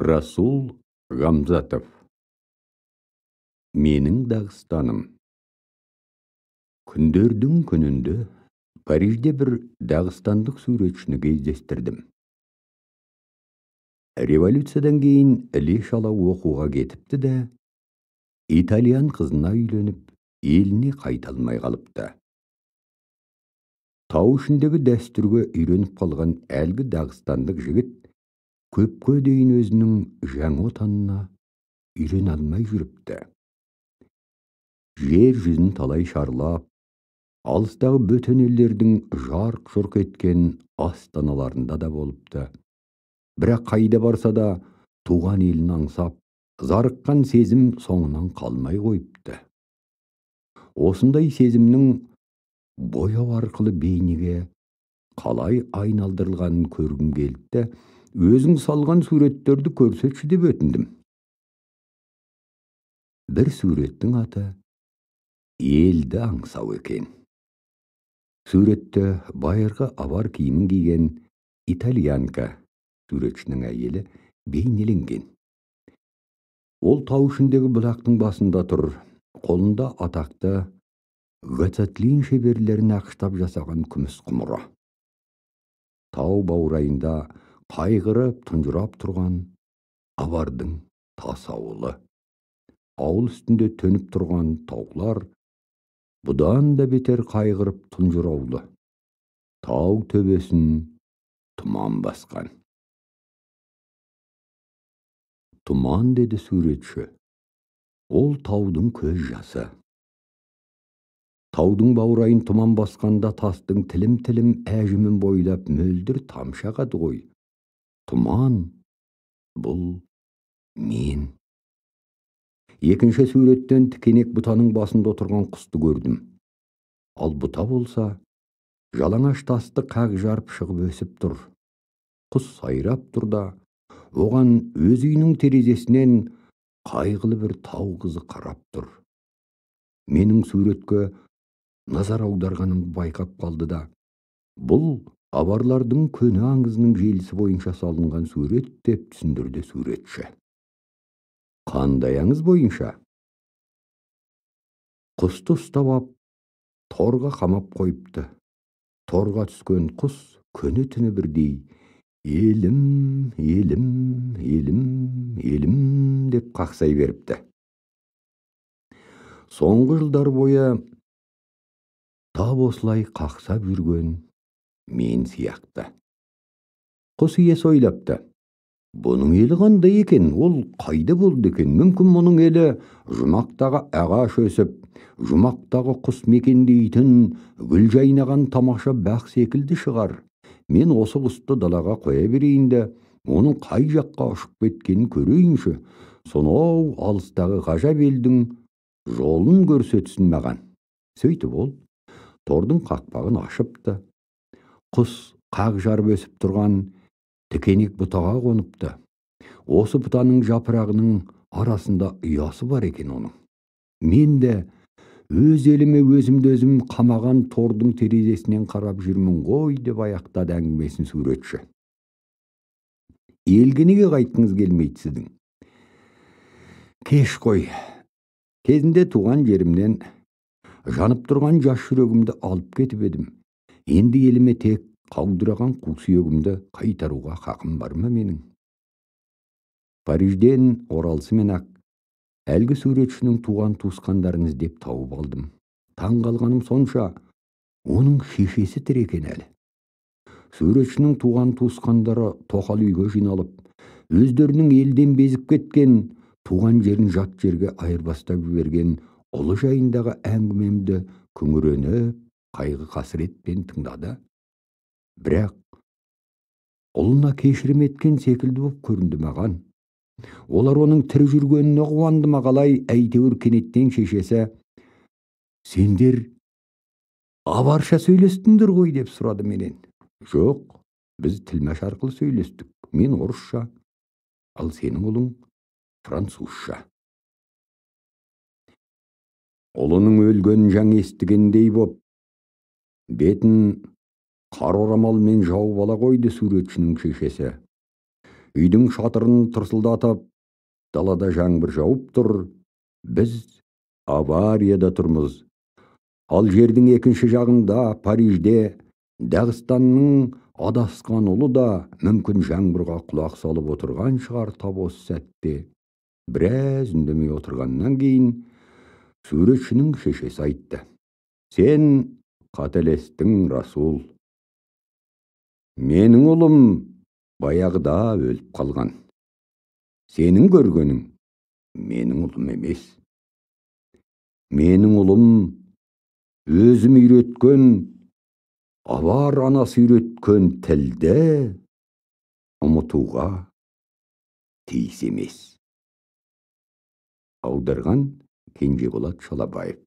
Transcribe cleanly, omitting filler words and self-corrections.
Расул Гамзатов. Менің Дағыстаным. Күндердің күнінде Парижде бір дағыстандық суретшіні кездестірдім. Революциядан кейін іле-шала оқуға кетіпті де, итальян қызына үйленіп, еліне қайта алмай қалыпты. Тау ішіндегі дәстүрге үйреніп қалған әлгі дағыстандық жігіт көпке дейін өзінің жаңа отанына үйрене алмай жүріпті. Жер жүзін талай шарлап, алыстағы бөтен елдердің жарқ-жұрқ еткен астаналарында да болыпты. Бірақ қайда барса да туған елін аңсап, зарыққан сезім соңынан қалмай қойыпты. Осындай сезімнің бояу арқылы бейнеге қалай айналдырылғанын көргім келді. Өзің салған суреттерді көрсетші деп өтіндім. Бір суреттің аты «Елді аңсау» екен. Суретті байырғы авар киімін киген итальянка, суретшінің әйелі, бейнеленген. Ол тау ішіндегі бұлақтың басында тұр, қолында атақты Гацатлин шеберлерін ақыштап жасаған күміс құмыра. Тау баурайында қайғырып, тұнжырап тұрған авардың тас ауылы. Ауыл үстінде төніп тұрған таулар бұдан да бетер қайғырып тұнжыраулы. Тау төбесін тұман басқан. Тұман, деді суретші, ол таудың көз жасы. Таудың баурайын тұман басқанда тастың тілім-тілім әжімін бойлап мөлдір тамшы ағады ғой. Тұман бұл мен. Екінші суреттен тікенек бұтаның басында отырған құсты көрдім. Ал бұта болса, жалаңаш тасты қақ жарып шығып өсіп тұр. Құс сайрап тұр да, оған өз үйінің терезесінен қайғылы бір тау қызы қарап тұр. Менің суретке назар аударғанымды байқап қалды да, бұл аварлардың көне аңызының желісі бойынша салынған сурет деп түсіндірді суретші. Қандай аңыз бойынша? Құсты ұстап ап, торға қамап қойыпты. Торға түскен құс күні түні бірдей елім, елім, елім, елім деп қақсай беріпті. Соңғы жылдар бойы тап осылай қақсап жүрген мен сияқты. Құс иесі ойлапты. Бұның елі қандай екен, ол қайда болды екен? Мүмкін мұның елі жұмақтағы ағаш өсіп, жұмақтағы құс мекендейтін гүл жайнаған тамаша бақ секілді шығар. Мен осы құсты далаға қоя берейін де, оның қай жаққа ұшып кеткенін көрейінші. Сонау алыстағы ғажап елдің жолын көрсетсін маған. Сөйтіп ол тордың қақпағын ашыпты. Құс қақ жарып өсіп тұрған тікенек бұтаға қоныпты. Осы бұтаның жапырағының арасында ұясы бар екен оның. Мен де өз еліме өзімді өзім қамаған тордың терезесінен қарап жүрмін ғой деп аяқтады әңгімесін суретші. Елге неге қайтқыңыз келмейді сіздің? Кеш қой. Кезінде туған жерімнен жанып тұрған жас жүрегімді алып кетіп едім. Енді еліме тек қаудыраған қу сүйегімді қайтаруға хақым бар ма менің? Парижден оралсымен-ақ әлгі суретшінің туған туысқандарын іздеп тауып алдым. Таң қалғаным сонша, оның шешесі тірі екен әлі. Суретшінің туған туысқандары тоқал үйге жиналып, өздерінің елден безіп кеткен, туған жерін жат жерге айырбастап жіберген ұлы жайындағы әңгімемді күңіреніп, қайғы қасіретпен тыңдады. Бірақ ұлына кешірім еткен секілді боп көрінді маған. Олар оның тірі жүргеніне қуанды ма қалай, әйтеуір кенеттен шешесі, «Сендер аварша сөйлестіңдер ғой?» деп сұрады менен. Жоқ, біз тілмәш арқылы сөйлестік. Мен орысша, ал сенің ұлың французша. Ұлының өлгенін жаңа естігендей боп, бетін қар орамалмен жауып ала қойды суретшінің шешесі. Үйдің шатырын тырсылдатып, далада жаңбыр жауып тұр. Біз аварияда тұрмыз. Ал жердің екінші жағында, Парижде, Дағыстанның адасқан ұлы да мүмкін жаңбырға құлақ салып отырған шығар тап осы сәтте. Біраз үндемей отырғаннан кейін суретшінің шешесі айтты: «Сен қателестің, Расул. Менің ұлым баяғыда өліп қалған. Сенің көргенің менің ұлым емес. Менің ұлым өзім үйреткен, авар анасы үйреткен тілді ұмытуға тиіс емес». Аударған Кенжеболат Шалабаев.